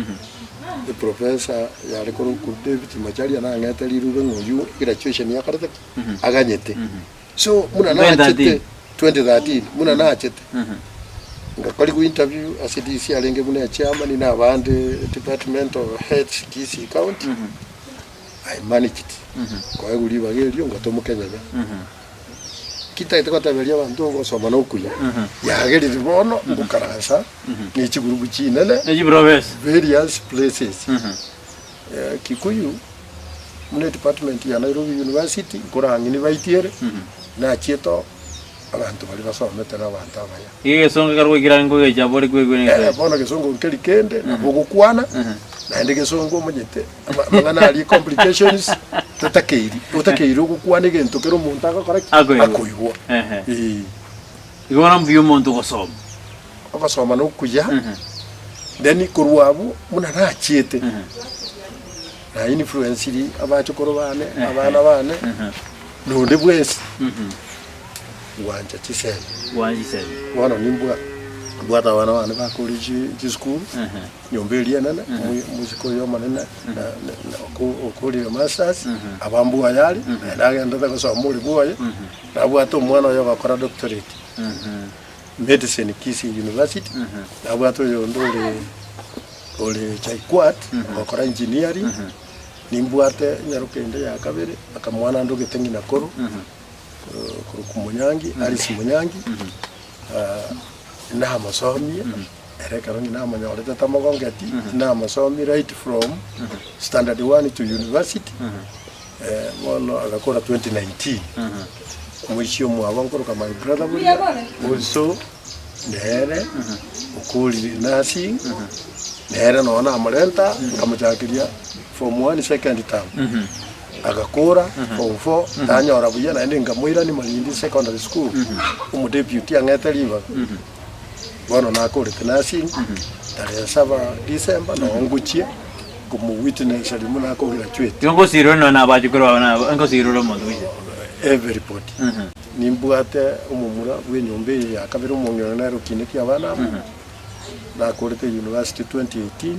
eprofessor yare korokwa David Macharia nang'ete rirube ng'a oyio graduation yakorete ki? Aganyete. So buna nachete 2013 buna nachete, ngakorigwa interview ase DC arenge buna echairman na abande department of heads Kisii county, I managed koegwa ribaga erio ngatomwa Kenyanya. Kitagete goteberia abanto ogosoma nokuya, yagerire bono ngokaransa ne chigurubu chinene Ne chiprofesa. various places. Eh, Kikuyu buna edepartment ya Nairobi University nkorang'ini baitiere, nachiete oo abanto baria basomete na abanto abaya. Iga egesongo ekero gwaikire ang'e nkogecha abore kwegwena Eh, egeswahili. bono gesongo nkeri kende nabo ogokwana, naende gesongo omanyete Amang'ana aria complications totakeiri, otakeire ogokwana egento kere omonto agokora ki? Akoigwa. Akoigwa. Ehe. Eeh. Igo bono mbuya omonto gosoma. Ogosoma nokuya, then korwa abwo buna nachiete, na influenciri abachokoro bane, abana bane, na onde bwensi, gwancha chisemi. Gwancha chisemi. Bono nimbwa mbwate abana bane bakore chi chisukuru. Nyomba eria enene, omosike oyo omonene okorire masters, aba mbwoye are, naende agenderete gosoma ore bwoye, nabwate omwana oye ogokora doctorate, medicine Kisii University, nabwate oyonde ore ore JKUAT ogokora engineering, nimbwate enyaroka ende ya kabere, akamwana ndogete ng'ina koro, korokwa Monyangi, Alice Monyangi, namosomie. Ere ekero ng'ina amonyorete tamogongeti, namosomie right from standard one to university, bono agakora 2019. Omoisia omwabo nkoroka my brother buria, also nere okorire nursing, nere nonya namorenta nkamochakeria form one second term, agakora form four, tanyora buya naende nkamoirania Malindi secondary school, omodeputy ang'ete ribaga. Bono nakorete nursing, tarehe saba December noo ngochia komowitnessa riria buna akograduate. Igo ngosirore nonya na abachukuru bao na ngosirore omonto gochia. Everybody. Nimbwate omomura bw'enyomba eye ya kabere omong'ina one nere okinetie abana aba, nakorete university 2018,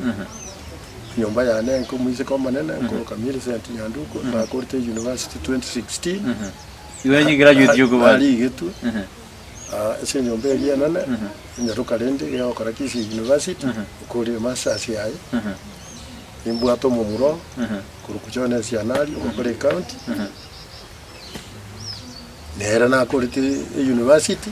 enyomba yane enke omoiseke omonene nkoroka Millicent Nyanduko, nakorete university 2016, Igo echigraduate chiokobua. narigetwe. Ase enyomba eria enene, enyaroka rende egokora Kisii University, okorire masters yaye, nimbwate omomura oo, korokwa John Esianari ogokora ecounty, nere nakorete euniversity,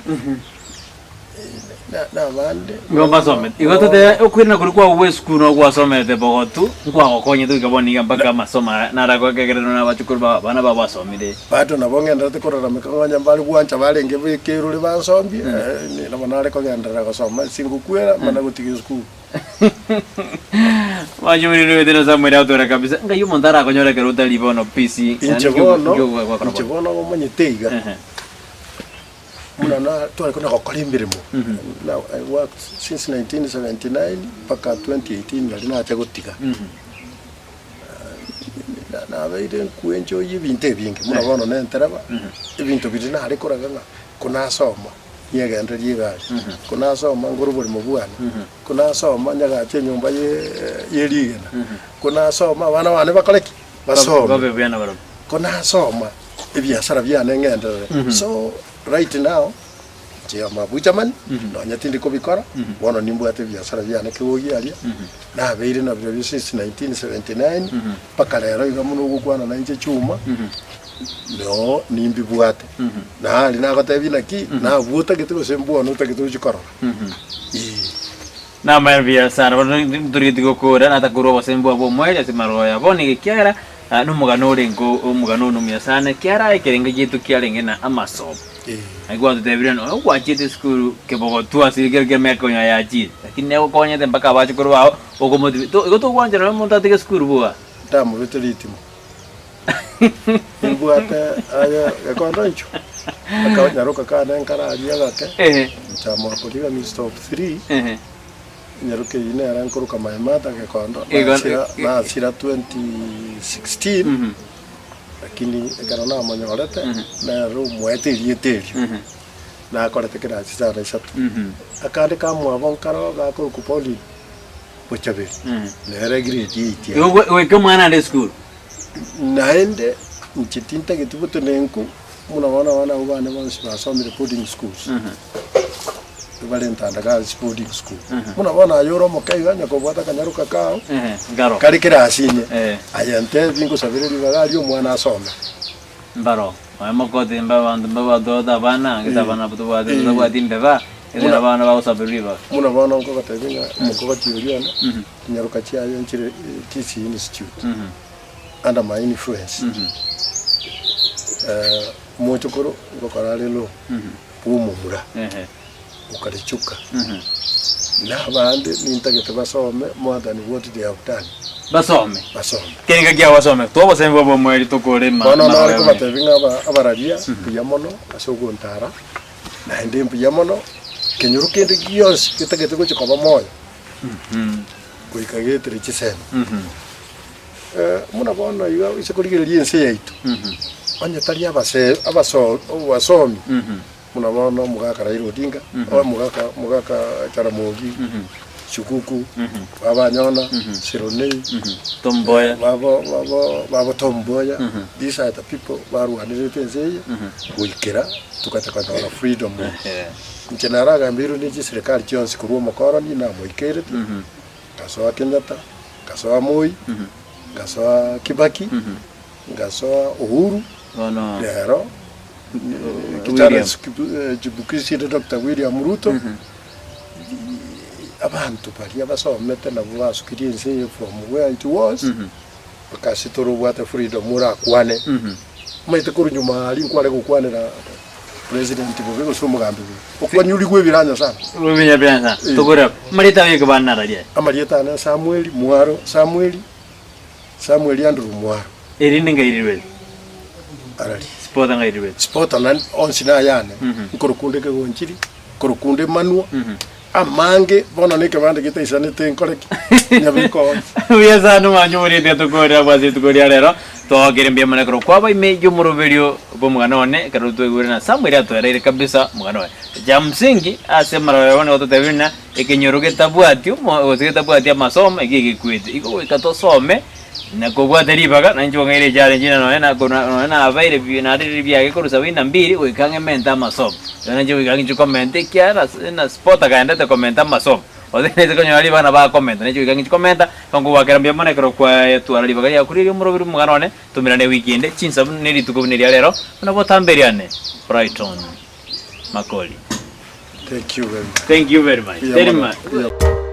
na abande. Igo mbasomete. Igo totebe okoirana koria kwabo gwa esukuru nabo gwasomete bogotu, nkwagokonyete goika bono iga mpaka amasomo aya naragokegererwe na abachukuru bao abana bao basomire. Bado nabo ng'enderete korarameka ng'a onye mbare gwancha barenge b'ekerore bansombie, eh, nabo nare kogenderera gosoma ase ngokwera mana gotiga esukuru. Mwanche moriri oete na Samuel atwere kabisa. Ngai omonto arakonyore ekero otari bono PC. Inche bono, inche bono omanyete iga, buna na tware kona gokora emeremo, now I worked since 1979 mpaka 2018 nari nacha gotiga. Nabeire nkwenchoyia ebinto ebinge, buna bono nentereba, ebinto biria nare koraga ng'a konasoma niegendererie egari, konasoma ngore oboremo bwane, konasoma nyagache enyomba ye rigena, konasoma abana bane bakore ki? Basome, Babe buya nabarabwo. konasoma ebiasara biane ng'enderere. So right now. Inche amabucha-mani, nonya tindi kobikora, bono nimbwate ebiasara biane kegogi aria, nabeire nabirobio since 1979, mpaka rero iga buna ogokwana nainche chuma, noo nimbibwate. Na aria nagotebia naki, nabwo otagete gose mbwono otagete ochie korora. Eeh. Namaya buya sana bono ntorigetie gokora natakorwa obosemi bwabo bw'omoerio ase amarogo aya bono iga ekiagera nomogano orenge omogano one omuya sana ekiara ekerengo giaito kiarenge na amasomo. Naki gwatotebirie ng'a nonya gwachiete esukuru kebogotwa ase ekero kia emiaka konya yachiire, lakini negokonyete mpaka abachokoro bao okomotibi to igo togwancha nonya omonto atige esukuru boa. Ndamobete ritimo, nimbwate aye gekondo inchuo, akanyaroka kane nkare aria agake, nchamoa koriga stop three. Nyaroke eyio nere nkoroka my mother Gekondo, Igo- nasira nasira 2016 lakini ekero namonyorete nere omoete erieta erio nakorete kirasi sana isato. Akande kamwabo nkaro gakorokwa Pauline Bochaberi nere grade eight Igo ere. goika omwana ande esukuru. Naende inche tintageti botenenku buna bono abana abwo bane bonsi basomire boarding schools. Bare Ntanda Girls Boarding School. Buna bono aye ore omoke iga onye kobwate akanyaroka kao Nkaro. kare kerasi ime, Eh. aye ntebi ngosabere ribaga aria omwana asome. Mbaro. Oye mokoti mbe abanto mbe batwate abana, gete abana abwo tobwate Eh. totabwati mbeba, gete Buna- abana bagosaberwa ribaga. Buna bono nkogotebia ng'a omokogoti oria one, chinyaroka chiaye nchire Kisii Institute under my influence. Omochokoro ngokora are law. bw'omomura okarichuka, na abande nintagete basome more than what they have done. Basome. Basome. Kere ngaki abo basome, twabosemi bwa bomoerio tokore ma- Bono nare marobe. kobatebia ng'a aba- abararia mbuya mono ase ogontara, naende mbuya mono, kenyoro kende gionsi getagete gochia koba moyo, goika getere chisemi. Buna bono iga ase korigereria ense yaito, onye tari abase abaso abasomi, buna bono omogaka Raila Odinga, omogaka omogaka Jaramogi, Shikuku, baba Anyona, Sironei, Tom Mboya. babo babo babo Tom Mboya, these are the people barwanerete ense eye, goikera togacha konyora freedom. Inche naragambeirwe ne chiserikali chionsi korwa omokoroni namoikerete, Ngasoa Kenyatta, ngasoa Moi, ngasoa Kibaki, ngasoa Uhuru, Bono rero kijana William. chibukizi Doctor William Ruto, abanto baria basomete nabwo basukirie ense eye from where it was, mpaka ase torobwate freedom orakwane. Omanyete korwa nyuma aria nkware gokwanera President bobe gose omogambi bobe. Okwanyurigwa ebiranya sana. Ebiranya sana. Eh. Tokore amarieta aye ekebani nararia aye. Amarieta ane Samueli Mwaro, Samueli, Samueli Andrew Mwaro. Erinde ngai rirwete? Arari. Spota ngai rirwete? Spota na onsi nayane. Nkorokunda ekegonchiri, nkorokunda emanwa, amange bono na ekebande getaisanete nkore ki? Nyabeke onsi. Buya sana omwancho omoreti atokorera bwase rituko ria rero twagokire mbuya mono ekero kwaba ime y'omoroberio bw'omogano one ekero twaigure na Samuel atoereire kabisa omogano oye. Cha msingi ase amaroro aya nigo totebire ng'a ekenyoro getabwati omo gose getabwati amasomo ekio egekwete. Igo goika tosome na kobwate ribaga nainche ong'eire echallenge ng'a nonye na korwa nonye nabeire pi narire biage korwa sabini na mbiri goika ng'e mente amasomo. Igo nainche goika ng'inche komenta ekiagera na na sport akaendete komenta amasomo. Gose naise konyora ribaga nabo akomenta nainche goika ng'inche komenta, igo nkogwakera mbuya mono ekero kwatwara ribaga riago riria omoroberi omogano one, tomerane ewiki ende, chinsa buna ne rituko buna eria rero, buna botambe riane, Brighton Makori. Thank you very much. Thank you very much. Mbuya Teri mono. ma. Mbuya.